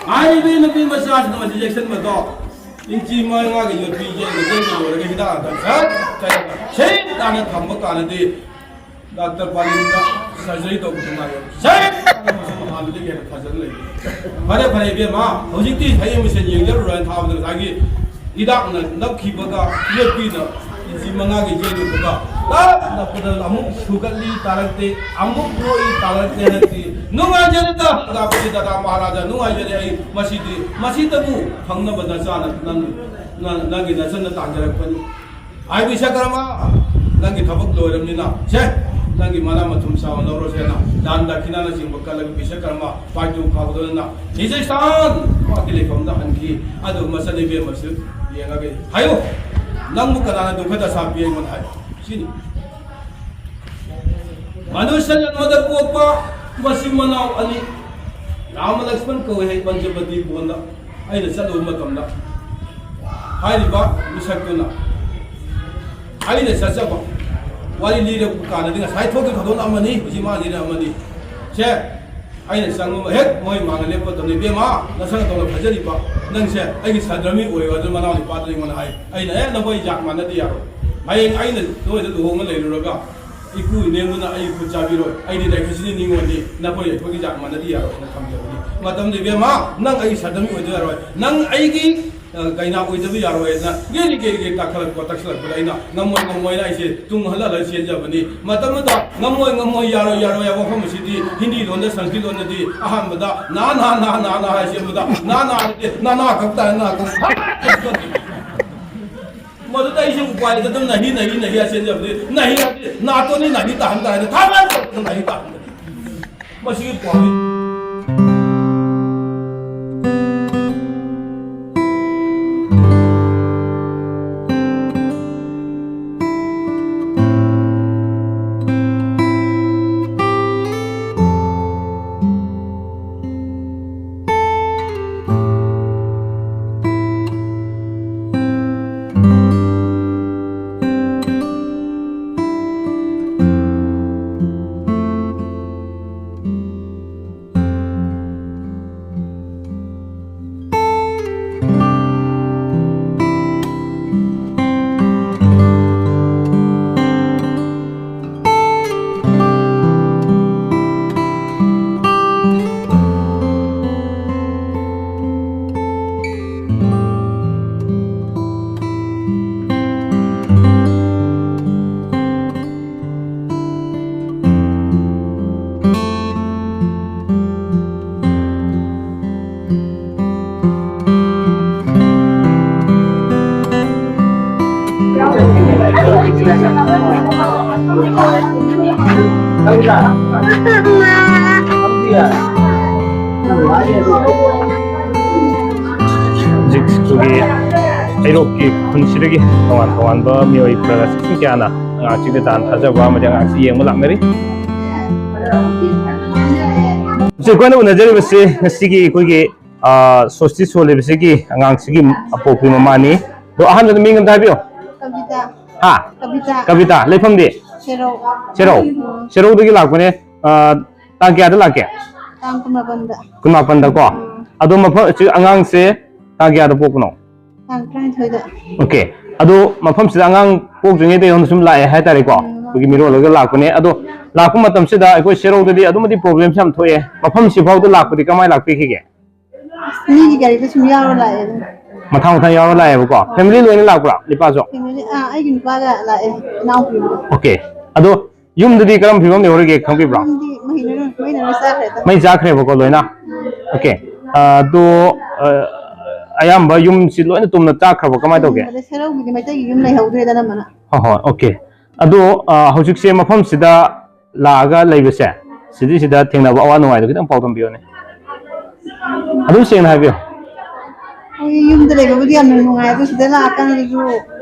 ꯍꯥꯏꯔꯤꯕ ꯅꯨꯄꯤ ꯃꯆꯥꯁꯤꯅ ꯃꯁꯤ ꯌꯦꯛꯁꯟꯕꯗꯣ, ꯏꯟꯆꯤ ꯃꯉꯥꯒꯤ ꯌꯣꯠꯄꯤ ꯌꯩꯕ ꯌꯩꯕ ꯂꯣꯏꯔꯒ ꯍꯤꯗꯥꯛ ꯂꯥꯡꯊꯛ ꯁꯠ ꯆꯥꯏꯔꯒ ꯁꯦꯡ ꯇꯥꯅ ꯊꯝꯕ ꯀꯥꯟꯗꯗꯤ ꯗꯥꯛꯇꯔ ꯄꯥꯂꯤꯟꯗ ꯁꯔꯖꯔꯤ ꯇꯧꯕꯁꯨ ꯉꯥꯏꯔꯦ꯫ ꯁꯦꯡ ꯇꯥꯅ ꯃꯁꯤ ꯃꯍꯥꯟꯗꯨꯗꯒꯤ ꯍꯦꯟꯅ ꯐꯖꯅ ꯂꯩ꯫ ꯐꯔꯦ, ꯐꯔꯦ, ꯏꯕꯦꯝꯃ, ꯍꯧꯖꯤꯛꯇꯤ ꯁꯌꯦꯡ ꯃꯤꯁꯦꯟ ꯌꯦꯡꯖꯔꯨꯔꯣꯅ ꯊꯥꯕꯗ ꯉꯁꯥꯏꯒꯤ ꯍꯤꯗꯥꯛꯅ ꯅꯞꯈꯤꯕꯒ ꯌꯣꯠꯄꯤꯅ ꯏꯟꯆꯤ ꯃꯉꯥꯒꯤ ꯌꯩꯔꯨꯕꯒ ꯇꯞ ꯅꯞꯄꯗ ꯑꯃꯨꯛ ꯁꯨꯒꯠꯂꯤ ꯇꯥꯔꯛꯇꯦ, ꯑꯃꯨꯛ ꯅꯣꯛꯏ ꯇꯥꯔꯛꯇꯦ ꯍꯥꯏꯔꯛꯇꯦ꯫ ꯅꯨꯡꯉꯥꯏꯖꯔꯦꯗ, ꯍꯪꯒꯥꯝꯄꯥꯇꯤ ꯗꯗꯥ ꯃꯍꯥꯔꯥꯖꯥ, ꯅꯨꯡꯉꯥꯏꯖꯔꯦ꯫ ꯑꯩ ꯃꯁꯤꯗꯤ, ꯃꯁꯤꯗꯕꯨ ꯐꯪꯅꯕ ꯅꯆꯥꯅ ꯅꯪ, ꯅꯪ, ꯅꯪꯒꯤ ꯅꯆꯟꯅ ꯇꯥꯟꯖꯔꯛꯄꯅꯤ꯫ ꯍꯥꯏꯕ ꯏꯁꯥ ꯀꯔꯃ, ꯅꯪꯒꯤ ꯊꯕꯛ ꯂꯣꯏꯔꯕꯅꯤꯅ, ꯁꯦ, ꯅꯪꯒꯤ ꯃꯅꯥ ꯃꯊꯨꯝ ꯆꯥꯕ ꯂꯧꯔꯁꯦꯅ ꯗꯥꯟ ꯗꯈꯤꯅꯥꯅꯆꯤꯡꯕ ꯀꯠꯂꯒ ꯕꯤꯁꯀꯔꯃ ꯄꯥꯏꯇꯨ ꯐꯥꯎꯗꯨꯅ ꯍꯤꯖꯩꯁꯇꯥꯟ ꯃꯍꯥꯛꯀꯤ ꯂꯩꯐꯝꯗ ꯍꯟꯈꯤ꯫ ꯑꯗꯨ ꯃꯆꯟꯅꯨꯄꯤ ꯑꯃꯁꯨ ꯌꯦꯡꯉꯒ, ꯍꯥꯏꯌꯣ, ꯅꯪꯕꯨ ꯀꯅꯥꯅ ꯗꯨꯈ ꯗꯁꯥ ꯄꯤ ꯑꯩꯉꯣꯟꯗ ꯍꯥꯏꯌꯣ꯫ ꯁꯤꯅꯤ꯫ ꯃꯅꯨꯁ꯭ꯌ ꯖꯟꯃꯗ ꯄꯣꯛꯄ ꯃꯆꯤꯟ ꯃꯅꯥꯎ ꯑꯅꯤ, ꯔꯥꯃ ꯂꯛꯁꯃꯟ ꯀꯧꯏ ꯍꯥꯏ ꯄꯟꯆꯕꯇꯤ ꯚꯨꯕꯟꯗ꯫ ꯑꯩꯅ ꯆꯠꯂꯨꯕ ꯃꯇꯝꯗ ꯍꯥꯏꯔꯤꯕ ꯃꯤꯁꯛꯇꯨꯅ ꯑꯩꯅ ꯆꯠꯆꯕ ꯋꯥꯔꯤ ꯂꯤꯔꯛꯄ ꯀꯥꯟꯗꯗꯤ ꯉꯁꯥꯏ ꯊꯣꯛꯈꯤꯕ ꯊꯧꯗꯣꯛ ꯑꯃꯅꯤ, ꯍꯧꯖꯤꯛ ꯃꯥ ꯂꯤꯔꯛ ꯑꯃꯅꯤ꯫ ꯁꯦ, ꯑꯩꯅ ꯆꯪꯉꯨꯕ ꯍꯦꯛ ꯃꯣꯏ ꯃꯥꯡꯗ ꯂꯦꯞꯄ ꯃꯇꯝꯗ, "ꯏꯕꯦꯝꯃ, ꯅꯁꯛ ꯅꯇꯧꯅ ꯐꯖꯔꯤꯕ ꯅꯪꯁꯦ ꯑꯩꯒꯤ ꯁꯥꯗ꯭ꯔꯃꯤ ꯑꯣꯏꯌꯣ" ꯑꯗꯨ ꯃꯅꯥꯎ ꯅꯨꯄꯥꯗꯨꯅ ꯑꯩꯉꯣꯟꯗ ꯍꯥꯏ꯫ ꯑꯩꯅ, "ꯑꯦ, ꯅꯈꯣꯏ ꯖꯥꯠ ꯃꯥꯟꯅꯗꯤ ꯌꯥꯔꯣꯏ꯫ ꯍꯌꯦꯡ ꯑꯩꯅ ꯅꯣꯏꯗ ꯂꯨꯍꯣꯡꯉ ꯂꯩꯔꯨꯔꯒ ꯏꯄꯨ ꯏꯅꯦꯝꯗꯨꯅ ꯑꯩ ꯈꯨꯠ ꯆꯥꯕꯤꯔꯣꯏ, ꯑꯩꯗꯤ ꯂꯥꯏꯐꯝꯁꯤꯗꯤ ꯅꯤꯉꯣꯜꯅꯤ, ꯅꯈꯣꯏ ꯑꯩꯈꯣꯏꯒꯤ ꯖꯥꯠ ꯃꯥꯟꯅꯗꯤ ꯌꯥꯔꯣꯏ" ꯍꯥꯏꯅ ꯊꯝꯖꯕꯅꯤ꯫ ꯃꯇꯝꯗ, "ꯏꯕꯦꯝꯃ, ꯅꯪ ꯑꯩꯒꯤ ꯁꯥꯗ꯭ꯔꯃꯤ ꯑꯣꯏꯗ ꯌꯥꯔꯣꯏ, ꯅꯪ ꯑꯩꯒꯤ, ꯑ, ꯀꯩꯅꯥ ꯑꯣꯏꯗꯕ ꯌꯥꯔꯣꯏ" ꯍꯥꯏꯅ ꯒꯦꯔꯤ ꯒꯦꯔꯤ ꯒꯦꯔꯤ ꯇꯥꯛꯈꯠꯂꯛꯄ, ꯇꯛꯁꯤꯜꯂꯛꯄꯗ ꯑꯩꯅ ꯉꯝꯃꯣꯏ, ꯉꯝꯃꯣꯏꯅ ꯑꯩꯁꯦ ꯇꯨꯡ ꯍꯜꯂ ꯍꯜꯂ ꯆꯦꯟꯖꯕꯅꯤ꯫ ꯃꯇꯝꯗꯨꯗ "ꯉꯝꯃꯣꯏ, ꯉꯝꯃꯣꯏ, ꯌꯥꯔꯣꯏ, ꯌꯥꯔꯣꯏ" ꯍꯥꯏꯕ ꯋꯥꯐꯝ ꯑꯁꯤꯗꯤ ꯍꯤꯟꯗꯤ ꯂꯣꯟꯗ, ꯁꯪꯁꯀ꯭ꯔꯤꯠ ꯂꯣꯟꯗꯗꯤ ꯑꯍꯥꯟꯕꯗ "ꯅꯥ, ꯅꯥ, ꯅꯥ, ꯅꯥ, ꯅꯥ" ꯍꯥꯏ ꯆꯦꯟꯕꯗ "ꯅꯥ, ꯅꯥ" ꯍꯥꯏꯔꯗꯤ "ꯅꯥ, ꯅꯥ" ꯈꯛ ꯇꯥꯔꯦ, "ꯅꯥ" ꯈꯛ꯫ ꯃꯗꯨꯗ ꯑꯩꯁꯨ ꯎꯄꯥꯏ ꯂꯩꯇꯗꯅ "ꯅꯍꯤ, ꯅꯍꯤ, ꯅꯍꯤ" ꯍꯥꯏ ꯆꯦꯟꯖꯕꯗꯤ "ꯅꯍꯤ" ꯍꯥꯏꯗꯤ "ꯅꯥꯇꯣꯟꯅꯤ, ꯅꯍꯤ" ꯇꯥꯍꯟ ꯇꯥꯔꯦ, "ꯊꯥ ꯃꯥ" ꯅꯍꯤ ꯇꯥꯍꯟꯕꯅꯤ꯫ ꯃꯁꯤꯒꯤ ꯄꯥꯎꯗꯤ ꯍꯧꯖꯤꯛ ꯑꯩꯈꯣꯏꯒꯤ ꯍꯩꯔꯣꯛꯀꯤ ꯈꯨꯟꯁꯤꯗꯒꯤ ꯇꯣꯉꯥꯟ ꯇꯣꯉꯥꯟꯕ ꯃꯤꯑꯣꯏ ꯄ꯭ꯔꯖꯥꯁꯤꯡ ꯀꯌꯥꯅ ꯑꯉꯥꯡꯁꯤꯡꯗ ꯗꯥꯟ ꯊꯥꯖꯕ ꯑꯃꯗꯤ ꯑꯉꯥꯡꯁꯤ ꯌꯦꯡꯕ ꯂꯥꯛꯅꯔꯤ꯫ ꯍꯧꯖꯤꯛ ꯑꯩꯈꯣꯏꯅ ꯎꯅꯖꯔꯤꯕꯁꯤ ꯉꯁꯤꯒꯤ ꯑꯩꯈꯣꯏꯒꯤ, ꯑ, ꯁꯣꯁꯇꯤ ꯁꯣꯜꯂꯤꯕꯁꯤꯒꯤ ꯑꯉꯥꯡꯁꯤꯒꯤ ꯑꯄꯣꯛꯄꯤ ꯃꯃꯥꯅꯤ꯫ ꯑꯗꯣ ꯑꯍꯥꯟꯕꯗ ꯃꯤꯡ ꯑꯝꯇ ꯍꯥꯏꯕꯤꯌꯨ꯫ ꯀꯕꯤꯇꯥ꯫ ꯍꯥ? ꯀꯕꯤꯇꯥ꯫ ꯀꯕꯤꯇꯥ, ꯂꯩꯐꯝꯗꯤ? ꯁꯦꯔꯧ꯫ ꯁꯦꯔꯧ? ꯎꯝ꯫ ꯁꯦꯔꯧꯗꯒꯤ ꯂꯥꯛꯄꯅꯦ꯫ ꯑ, ꯇꯥꯡ ꯀꯌꯥꯗ ꯂꯥꯛꯀꯦ? ꯇꯥꯡ ꯀꯨꯟꯃꯥꯄꯟꯗ꯫ ꯀꯨꯟꯃꯥꯄꯟꯗꯀꯣ? ꯎꯝ꯫ ꯑꯗꯣ ꯃꯐꯝ, ꯁꯤ ꯑꯉꯥꯡꯁꯦ ꯇꯥꯡ ꯀꯌꯥꯗ ꯄꯣꯛꯄꯅꯣ? ꯇꯥꯡ ꯇꯔꯥꯅꯤꯊꯣꯏꯗ꯫ ꯑꯣꯀꯦ꯫ ꯑꯗꯣ ꯃꯐꯝꯁꯤꯗ ꯑꯉꯥꯡ ꯄꯣꯛꯇ꯭ꯔꯤꯉꯩꯗꯒꯤ ꯍꯧꯅ ꯁꯨꯝ ꯂꯥꯛꯑꯦ ꯍꯥꯏꯇꯥꯔꯦꯀꯣ? ꯎꯝ꯫ ꯑꯩꯈꯣꯏꯒꯤ ꯃꯤꯔꯣꯜꯂꯒ ꯂꯥꯛꯄꯅꯦ꯫ ꯑꯗꯣ ꯂꯥꯛꯄ ꯃꯇꯝꯁꯤꯗ ꯑꯩꯈꯣꯏ ꯁꯦꯔꯧꯗꯗꯤ ꯑꯗꯨꯝꯕꯗꯤ ꯄ꯭ꯔꯣꯕ꯭ꯂꯦꯝꯁꯦ ꯌꯥꯝ ꯊꯣꯛꯑꯦ꯫ ꯃꯐꯝꯁꯤ ꯐꯥꯎꯗ ꯂꯥꯛꯄꯗꯤ ꯀꯃꯥꯏꯅ ꯂꯥꯛꯄꯤꯈꯤꯒꯦ? ꯃꯤꯒꯤ ꯒꯥꯔꯤꯗ ꯁꯨꯝ ꯌꯥꯎꯔ ꯂꯥꯛꯑꯦ ꯑꯗꯨꯝ꯫ ꯃꯊꯪ ꯃꯊꯪ ꯌꯥꯎꯔ ꯂꯥꯛꯑꯦꯕꯀꯣ? ꯐꯦꯃꯤꯂꯤ ꯂꯣꯏꯅ ꯂꯥꯛꯄ꯭ꯔꯥ, ꯅꯨꯄꯥꯁꯨ? ꯐꯦꯃꯤꯂꯤ, ꯑꯥ, ꯑꯩꯒꯤ ꯅꯨꯄꯥꯒ ꯂꯥꯛꯑꯦ, ꯏꯅꯥꯎꯄꯤꯒ꯫ ꯑꯣꯀꯦ꯫ ꯑꯗꯣ ꯌꯨꯝꯗꯗꯤ ꯀꯔꯝꯕ ꯐꯤꯕꯝ ꯂꯩꯍꯧꯔꯤꯒꯦ ꯈꯪꯕꯤꯕ꯭ꯔꯣ? ꯌꯨꯝꯗꯤ ꯃꯍꯩ ꯂꯣꯏꯅ, ꯃꯩꯅ ꯂꯣꯏ ꯆꯥꯈ꯭ꯔꯦꯗ꯫ ꯃꯩ ꯆꯥꯈ꯭ꯔꯦꯕꯀꯣ ꯂꯣꯏꯅ? ꯎꯝ꯫ ꯑꯣꯀꯦ꯫ ꯑ, ꯑꯗꯣ, ꯑ, ꯑꯌꯥꯝꯕ ꯌꯨꯝꯁꯤ ꯂꯣꯏꯅ ꯇꯨꯝꯅ ꯆꯥꯈ꯭ꯔꯕꯣ? ꯀꯃꯥꯏꯅ ꯇꯧꯒꯦ? ꯎꯝ, ꯑꯗꯩ ꯁꯦꯔꯧꯒꯤꯗꯤ ꯃꯩꯇꯩꯒꯤ ꯌꯨꯝ ꯂꯩꯍꯧꯗ꯭ꯔꯦꯗ ꯑꯅꯝꯕꯅ꯫ ꯍꯣꯏ, ꯍꯣꯏ, ꯑꯣꯀꯦ꯫ ꯑꯗꯣ, ꯑ, ꯍꯧꯖꯤꯛꯁꯦ ꯃꯐꯝꯁꯤꯗ ꯂꯥꯛꯑꯒ ꯂꯩꯕꯁꯦ, ꯁꯤꯗꯩꯁꯤꯗ ꯊꯦꯡꯅꯕ ꯑꯋꯥ ꯅꯨꯡꯉꯥꯏꯗꯣ ꯈꯤꯇꯪ ꯄꯥꯎ ꯇꯝꯕꯤꯌꯣꯅꯦ꯫ ꯑꯗꯨꯝ ꯁꯦꯡꯅ ꯍꯥꯏꯕꯤꯌꯨ꯫ ꯑꯩꯈꯣꯏ ꯌꯨꯝꯗ ꯂꯩꯕꯕꯨꯗꯤ ꯌꯥꯝꯅ ꯅꯨꯡꯉꯥꯏ, ꯑꯗꯨ ꯁꯤꯗ ꯂꯥꯛꯑꯀꯥꯟꯗꯁꯨ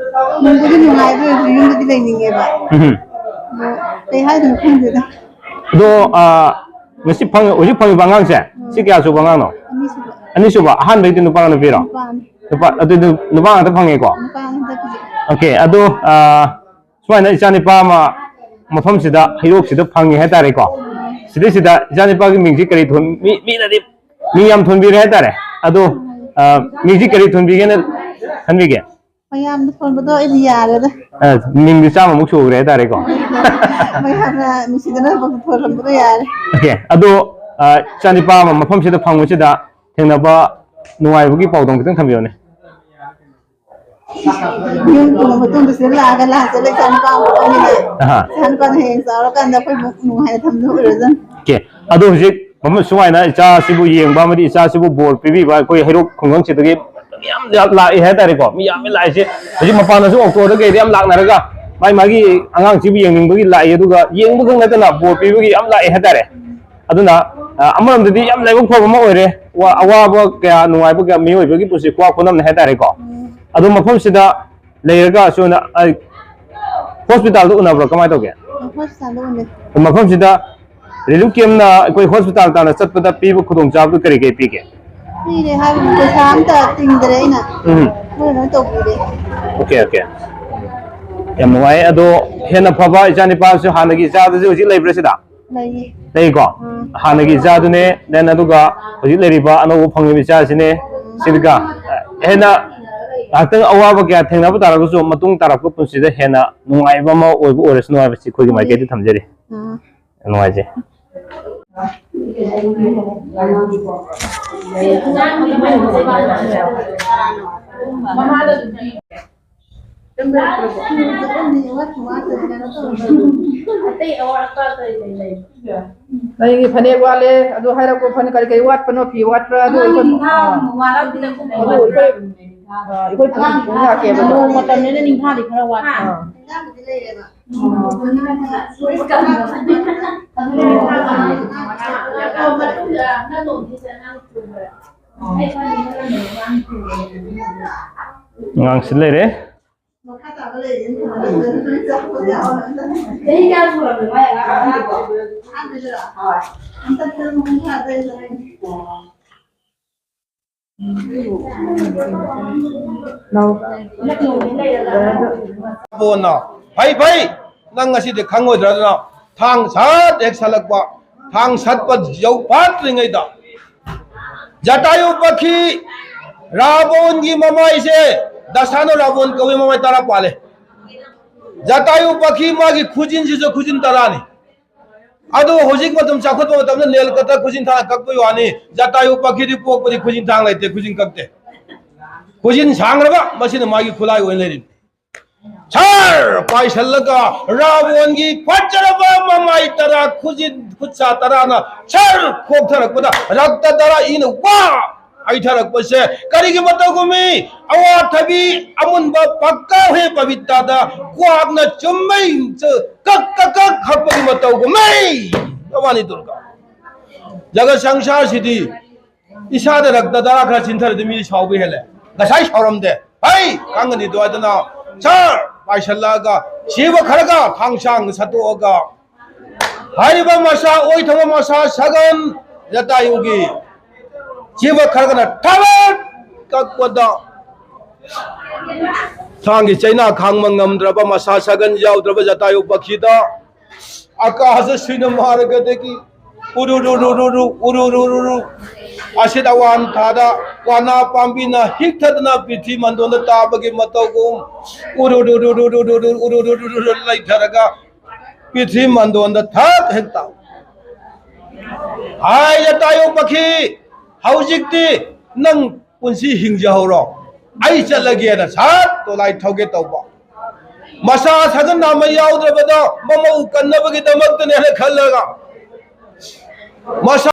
ꯅꯨꯡꯕꯨꯗꯤ ꯅꯨꯡꯉꯥꯏ, ꯑꯗꯨ ꯑꯣꯏꯔꯁꯨ ꯌꯨꯝꯗꯗꯤ ꯂꯩꯅꯤꯡꯉꯦꯕ꯫ ꯎꯝ꯫ ꯑꯗꯣ ꯀꯩ ꯍꯥꯏꯗꯣꯏꯅꯣ ꯈꯪꯗꯦꯗ꯫ ꯑꯗꯣ, ꯑ, ꯉꯁꯤ ꯐꯪ-, ꯍꯧꯖꯤꯛ ꯐꯪꯉꯤꯕ ꯑꯉꯥꯡꯁꯦ, ꯎꯝ꯫ ꯁꯤ ꯀꯌꯥ ꯁꯨꯕ ꯑꯉꯥꯡꯅꯣ? ꯑꯅꯤꯁꯨꯕ꯫ ꯑꯅꯤꯁꯨꯕ, ꯑꯍꯥꯟꯕꯩꯗꯤ ꯅꯨꯄꯥꯔꯣ ꯅꯨꯄꯤꯔꯣ? ꯅꯨꯄꯥꯅꯤ꯫ ꯅꯨꯄꯥ, ꯑꯗꯨꯗꯤ ꯅꯨꯄꯥ ꯉꯥꯛꯇ ꯐꯪꯉꯦꯀꯣ? ꯅꯨꯄꯥꯅꯤ ꯍꯟꯗꯛꯀꯤꯗꯤ꯫ ꯑꯣꯀꯦ, ꯑꯗꯣ, ꯑ, ꯁꯨꯃꯥꯏꯅ ꯏꯆꯥꯅꯤꯄꯥ ꯑꯃ ꯃꯐꯝꯁꯤꯗ, ꯍꯩꯔꯣꯛꯁꯤꯗ ꯐꯪꯉꯦ ꯍꯥꯏꯇꯥꯔꯦꯀꯣ꯫ ꯁꯤꯗꯩꯁꯤꯗ ꯏꯆꯥꯅꯤꯄꯥꯒꯤ ꯃꯤꯡꯁꯤ ꯀꯔꯤ ꯊꯣꯟ-, ꯃꯤ-, ꯃꯤꯅꯗꯤ ꯃꯤꯡ ꯌꯥꯝ ꯊꯣꯟꯕꯤꯔꯦ ꯍꯥꯏꯇꯥꯔꯦ꯫ ꯑꯗꯣ, ꯑ, ꯃꯤꯡꯁꯤ ꯀꯔꯤ ꯊꯣꯟꯕꯤꯒꯦꯅ ꯈꯟꯕꯤꯒꯦ? ꯃꯌꯥꯝꯅ ꯊꯣꯟꯕꯗꯣ ꯑꯩꯗꯤ ꯌꯥꯔꯦꯗ꯫ ꯑ, ꯃꯤꯡꯗꯤ ꯆꯥꯝꯃꯃꯨꯛ ꯁꯨꯈ꯭ꯔꯦ ꯍꯥꯏꯇꯥꯔꯦꯀꯣ꯫ ꯃꯌꯥꯝꯅ ꯅꯨꯡꯁꯤꯗꯅ ꯊꯣꯟꯍꯟꯕꯗꯣ ꯌꯥꯔꯦ꯫ ꯑꯣꯀꯦ, ꯑꯗꯣ, ꯑ, ꯏꯆꯥꯅꯤꯄꯥ ꯑꯃ ꯃꯐꯝꯁꯤꯗ ꯐꯪꯕꯁꯤꯗ ꯊꯦꯡꯅꯕ ꯅꯨꯡꯉꯥꯏꯕꯒꯤ ꯄꯥꯎꯗꯝ ꯈꯤꯇꯪ ꯊꯝꯕꯤꯌꯨꯅꯦ꯫ ꯌꯨꯝ ꯊꯨꯡꯉ ꯃꯇꯨꯡꯗ ꯁꯤꯗ ꯂꯥꯛꯑꯒ ꯂꯥꯟ ꯆꯠꯂ ꯏꯆꯥ ꯅꯨꯄꯥ ꯑꯃ ꯄꯣꯛꯑꯃꯤꯅ ꯑꯍꯥ꯫ ꯏꯆꯥ ꯅꯨꯄꯥꯅ ꯍꯌꯦꯡ ꯆꯥꯎꯔꯀꯥꯟꯗ ꯑꯩꯈꯣꯏ ꯃꯨꯛ ꯅꯨꯡꯉꯥꯏꯅ ꯊꯝꯅꯕ ꯑꯣꯏꯔꯁꯅꯨ꯫ ꯑꯣꯀꯦ꯫ ꯑꯗꯣ ꯍꯧꯖꯤꯛ ꯃꯐꯝ ꯁꯨꯃꯥꯏꯅ ꯏꯆꯥꯁꯤꯕꯨ ꯌꯦꯡꯕ ꯑꯃꯗꯤ ꯏꯆꯥꯁꯤꯕꯨ ꯕꯣꯔ ꯄꯤꯕꯤꯕ ꯑꯩꯈꯣꯏ ꯍꯩꯔꯣꯛ ꯈꯨꯡꯒꯪꯁꯤꯗꯒꯤ ꯌꯥꯝ, ꯌꯥꯝ ꯂꯥꯛꯏ ꯍꯥꯏꯇꯥꯔꯦꯀꯣ꯫ ꯃꯤ ꯌꯥꯝꯅ ꯂꯥꯛꯏꯁꯦ꯫ ꯍꯧꯖꯤꯛ ꯃꯄꯥꯟꯗꯁꯨ ꯑꯣꯛꯇꯣꯗ ꯀꯩꯗ ꯌꯥꯝ ꯂꯥꯛꯅꯔꯒ ꯃꯥꯏ ꯃꯥꯒꯤ ꯑꯉꯥꯡꯁꯤꯕꯨ ꯌꯦꯡꯅꯤꯡꯕꯒꯤ ꯂꯥꯛꯏ, ꯑꯗꯨꯒ ꯌꯦꯡꯕ ꯈꯛ ꯅꯠꯇꯅ ꯕꯣꯔ ꯄꯤꯕꯒꯤ ꯌꯥꯝ ꯂꯥꯛꯑꯦ ꯍꯥꯏꯇꯥꯔꯦ꯫ ꯑꯗꯨꯅ, ꯑ, ꯑꯃꯔꯣꯝꯗꯗꯤ ꯌꯥꯝ ꯂꯥꯏꯕꯛ ꯐꯕ ꯑꯃ ꯑꯣꯏꯔꯦ꯫ ꯋꯥ-, ꯑꯋꯥꯕ ꯀꯌꯥ, ꯅꯨꯡꯉꯥꯏꯕ ꯀꯌꯥ ꯃꯤꯑꯣꯏꯕꯒꯤ ꯄꯨꯟꯁꯤ ꯈꯨꯋꯥ ꯈꯨꯅꯝꯅꯦ ꯍꯥꯏꯇꯥꯔꯦꯀꯣ꯫ ꯎꯝ꯫ ꯑꯗꯣ ꯃꯐꯝꯁꯤꯗ ꯂꯩꯔꯒ ꯁꯣꯝꯅ, ꯑ, ꯍꯣꯁꯄꯤꯇꯥꯜꯗ ꯎꯅꯕ꯭ꯔꯣ? ꯀꯃꯥꯏꯅ ꯇꯧꯒꯦ? ꯍꯣꯁꯄꯤꯇꯥꯜꯗ ꯎꯅꯩ꯫ ꯃꯐꯝꯁꯤꯗ ꯔꯤꯂꯤꯐ ꯀꯦꯝꯅ ꯑꯩꯈꯣꯏ ꯍꯣꯁꯄꯤꯇꯥꯜ ꯇꯥꯟꯅ ꯆꯠꯄꯗ ꯄꯤꯕ ꯈꯨꯗꯣꯡꯆꯥꯕꯗꯨ ꯀꯔꯤ ꯀꯔꯤ ꯄꯤꯒꯦ? ꯄꯤꯔꯦ ꯍꯥꯏꯕꯕꯨ ꯄꯩꯁꯥ ꯑꯝꯇ ꯇꯤꯡꯗꯔꯦ ꯑꯩꯅ꯫ ꯎꯝ꯫ ꯃꯣꯏ ꯂꯣꯏ ꯇꯧꯕꯤꯔꯦ꯫ Okay, okay. ꯌꯥꯝ ꯅꯨꯡꯉꯥꯏ꯫ ꯑꯗꯣ ꯍꯦꯟꯅ ꯐꯕ ꯏꯆꯥ ꯅꯤꯄꯥꯁꯨ ꯍꯥꯟꯅꯒꯤ ꯏꯆꯥꯗꯨꯁꯨ ꯍꯧꯖꯤꯛ ꯂꯩꯕ꯭ꯔꯥ ꯁꯤꯗ? ꯂꯩꯌꯦ꯫ ꯂꯩꯀꯣ? ꯎꯝ꯫ ꯍꯥꯟꯅꯒꯤ ꯏꯆꯥꯗꯨꯅꯦ, then ꯑꯗꯨꯒ ꯍꯧꯖꯤꯛ ꯂꯩꯔꯤꯕ ꯑꯅꯧꯕ ꯐꯪꯉꯤꯕ ꯏꯆꯥꯁꯤꯅꯦ꯫ ꯎꯝ꯫ ꯁꯤꯗꯒ ꯍꯦꯟꯅ ꯉꯥꯏꯍꯥꯛꯇꯪ ꯑꯋꯥꯕ ꯀꯌꯥ ꯊꯦꯡꯅꯕ ꯇꯥꯔꯒꯁꯨ ꯃꯇꯨꯡ ꯇꯥꯔꯛꯄ ꯄꯨꯟꯁꯤꯗ ꯍꯦꯟꯅ ꯅꯨꯡꯉꯥꯏꯕ ꯑꯃ ꯑꯣꯏꯕ ꯑꯣꯏꯔꯁꯅꯨ ꯍꯥꯏꯕꯁꯤ ꯑꯩꯈꯣꯏꯒꯤ ꯃꯥꯏꯀꯩꯗ ꯊꯝꯖꯔꯤ꯫ ꯎꯝ꯫ ꯌꯥꯝ ꯅꯨꯡꯉꯥꯏꯖꯩ꯫ ꯑꯇꯩ ꯑꯋꯥꯠ ꯑꯄꯥ ꯀꯔꯤ ꯀꯔꯤ ꯂꯩ? ꯅꯪꯒꯤ ꯐꯅꯦꯛ ꯋꯥꯠꯂꯦ, ꯑꯗꯨ ꯍꯥꯏꯔꯛꯄ꯫ ꯐꯅꯦꯛ ꯀꯔꯤ ꯀꯔꯤ ꯋꯥꯠꯄꯅꯣ? ꯐꯤ ꯋꯥꯠꯄ꯭ꯔꯥ? ꯑꯗꯨ ꯑꯉꯥꯡꯒꯤ ꯑꯩꯈꯣꯏ, ꯅꯤꯡꯊꯥ ꯑꯥ꯫ ꯑꯃ ꯋꯥꯠꯂꯦ꯫ ꯑꯗꯨ ꯑꯩꯈꯣꯏ, ꯑꯥ, ꯑꯩꯈꯣꯏ ꯄꯨꯡ, ꯄꯨꯡ ꯂꯥꯛꯀꯦꯕ꯫ ꯅꯣꯡ ꯃꯇꯝꯅꯤꯅ ꯅꯤꯡꯊꯥꯗꯤ ꯈꯔ ꯋꯥꯠꯂꯦ꯫ ꯑꯥ꯫ ꯑꯉꯥꯡꯁꯤ ꯂꯩꯔꯦ꯫ ꯆꯍꯤ ꯀꯌꯥ ꯁꯨꯔꯕꯅꯣ ꯃꯥꯏ ꯑꯉꯥꯡ ꯑꯍꯥꯟꯕꯗꯨꯕꯣ? ꯑꯍꯥꯟꯕꯗꯨꯔꯣ? ꯍꯣꯏ꯫ ꯍꯟꯗꯛ ꯆꯍꯤ ꯃꯄꯨꯡ ꯐꯥꯗꯣꯏꯅꯦ꯫ ꯄꯣꯟꯅ꯫ ꯐꯩ, ꯐꯩ꯫ ꯅꯪ ꯉꯁꯤꯗꯤ ꯈꯪꯉꯣꯏꯗ꯭ꯔꯥ? ꯑꯗꯨꯅ ꯊꯥꯡ ꯁꯠ ꯍꯦꯛ ꯁꯠꯂꯛꯄ, ꯊꯥꯡ ꯁꯠꯄ ꯌꯧ ꯐꯥꯠꯇ꯭ꯔꯤꯉꯩꯗ ꯖꯇꯥꯌꯨ ꯄꯥꯈꯤ ꯔꯥꯕꯣꯟꯒꯤ ꯃꯃꯥꯏꯁꯦ, ꯗꯁꯥꯅ ꯔꯥꯕꯣꯟ ꯀꯧꯏ, ꯃꯃꯥꯏ ꯇꯔꯥ ꯄꯥꯜꯂꯦ꯫ ꯖꯇꯥꯌꯨ ꯄꯥꯈꯤ ꯃꯥꯒꯤ ꯈꯨꯖꯤꯟꯁꯤꯁꯨ ꯈꯨꯖꯤꯟ ꯇꯔꯥꯅꯤ꯫ ꯑꯗꯨ ꯍꯧꯖꯤꯛ ꯃꯇꯝ ꯆꯥꯎꯈꯠꯄ ꯃꯇꯝꯗ ꯅꯦꯜ ꯀꯇꯔ ꯈꯨꯖꯤꯟ ꯊꯥꯡ ꯀꯛꯄꯒꯤ ꯋꯥꯅꯤ꯫ ꯖꯇꯥꯌꯨ ꯄꯥꯈꯤꯗꯤ ꯄꯣꯛꯄꯗꯤ ꯈꯨꯖꯤꯟ ꯊꯥꯡ ꯂꯩꯇꯦ, ꯈꯨꯖꯤꯟ ꯀꯛꯇꯦ꯫ ꯈꯨꯖꯤꯟ ꯁꯥꯡꯈ꯭ꯔꯕ ꯃꯁꯤꯅ ꯃꯥꯒꯤ ꯈꯨꯠꯂꯥꯏ ꯑꯣꯏꯅ ꯂꯩꯔꯤꯅꯤ꯫ ꯁꯔ ꯄꯥꯏꯁꯤꯜꯂꯒ ꯔꯥꯕꯣꯟꯒꯤ ꯐꯖꯔꯕ ꯃꯃꯥꯏ ꯇꯔꯥ, ꯈꯨꯖꯤꯟ ꯈꯨꯠꯁꯥ ꯇꯔꯥꯅ ꯁꯔ ꯈꯣꯛꯊꯔꯛꯄꯗ ꯔꯛꯇ ꯇꯔꯥ ꯏꯅ ꯋꯥ ꯍꯩꯊꯔꯛꯄꯁꯦ ꯀꯔꯤꯒꯤ ꯃꯇꯧꯒꯨꯝꯃꯤ? ꯑꯋꯥꯊꯕꯤ ꯑꯃꯨꯟꯕ ꯄꯛꯀꯥ ꯍꯦ ꯄꯕꯤꯇꯥꯗ ꯀ꯭ꯋꯥꯛꯅ ꯆꯨꯝꯃꯩ ꯀꯛ ꯀꯛ ꯀꯛ ꯍꯛꯄꯒꯤ ꯃꯇꯧꯒꯨꯝꯃꯤ꯫ ꯅꯕꯥꯅꯤ ꯗꯨꯔꯒꯥ꯫ ꯖꯒꯠ ꯁꯪꯁꯥꯔꯁꯤꯗꯤ ꯏꯁꯥꯗ ꯔꯛꯇ ꯙꯥꯔꯥ ꯈꯔ ꯆꯤꯟꯊꯔꯗꯤ ꯃꯤ ꯁꯥꯎꯕ ꯍꯦꯜꯂꯦ꯫ ꯉꯁꯥꯏ ꯁꯥꯎꯔꯝꯗꯦ꯫ ꯍꯩ! ꯈꯪꯒꯅꯤꯗꯣ ꯑꯗꯨꯅ, ꯁꯥꯔ ꯄꯥꯏꯁꯜꯂꯛꯑꯒ ꯁꯤꯕ ꯈꯔꯒ ꯈꯥꯡꯁꯥꯡ ꯁꯠꯇꯣꯛꯑꯒ ꯍꯥꯏꯔꯤꯕ ꯃꯁꯥ ꯑꯣꯏꯊꯕ ꯃꯁꯥ ꯁꯒꯟ ꯖꯇꯥꯌꯨꯒꯤ ꯁꯤꯕ ꯈꯔꯒꯅ ꯊꯥꯕꯠ ꯀꯛꯄꯗ ꯊꯥꯡꯒꯤ ꯆꯩꯅꯥ ꯈꯥꯡꯕ ꯉꯝꯗ꯭ꯔꯕ ꯃꯁꯥ ꯁꯒꯟ ꯌꯥꯎꯗ꯭ꯔꯕ ꯖꯇꯥꯌꯨ ꯄꯛꯈꯤꯗ ꯑꯀꯥꯁ ꯁꯤꯅ ꯃꯥꯔꯒꯗꯒꯤ ꯎꯔꯨꯔꯨꯔꯨꯔꯨꯔꯨ, ꯎꯔꯨꯔꯨꯔꯨꯔꯨ, ꯑꯁꯤꯗ ꯋꯥꯟ ꯊꯥꯗ ꯋꯥꯅꯥ ꯄꯥꯝꯕꯤꯅ ꯍꯤꯛꯊꯗꯅ ꯄ꯭ꯔꯤꯊꯤ ꯃꯟꯗꯣꯟꯗ ꯇꯥꯕꯒꯤ ꯃꯇꯧꯒꯨꯝ ꯎꯔꯨꯔꯨꯔꯨꯔꯨꯔꯨ, ꯎꯔꯨꯔꯨꯔꯨꯔꯨ ꯂꯩꯊꯔꯒ ꯄ꯭ꯔꯤꯊꯤ ꯃꯟꯗꯣꯟꯗ ꯊꯛ ꯍꯦꯛ ꯇꯥꯎ꯫ ꯍꯥꯏ ꯖꯇꯥꯌꯨ ꯄꯛꯈꯤ, ꯍꯧꯖꯤꯛꯇꯤ ꯅꯪ ꯄꯨꯟꯁꯤ ꯍꯤꯡꯖꯍꯧꯔꯣ, ꯑꯩ ꯆꯠꯂꯒꯦꯅ ꯁꯠ ꯇꯣꯂꯥꯏ ꯊꯧꯒꯦ ꯇꯧꯕ꯫ ꯃꯁꯥ ꯁꯥꯖꯟ ꯅꯥꯝꯃ ꯌꯥꯎꯗ꯭ꯔꯕꯗꯣ ꯃꯃꯧ ꯀꯟꯅꯕꯒꯤꯗꯃꯛꯇꯅꯦꯅ ꯈꯜꯂꯒ ꯃꯁꯥ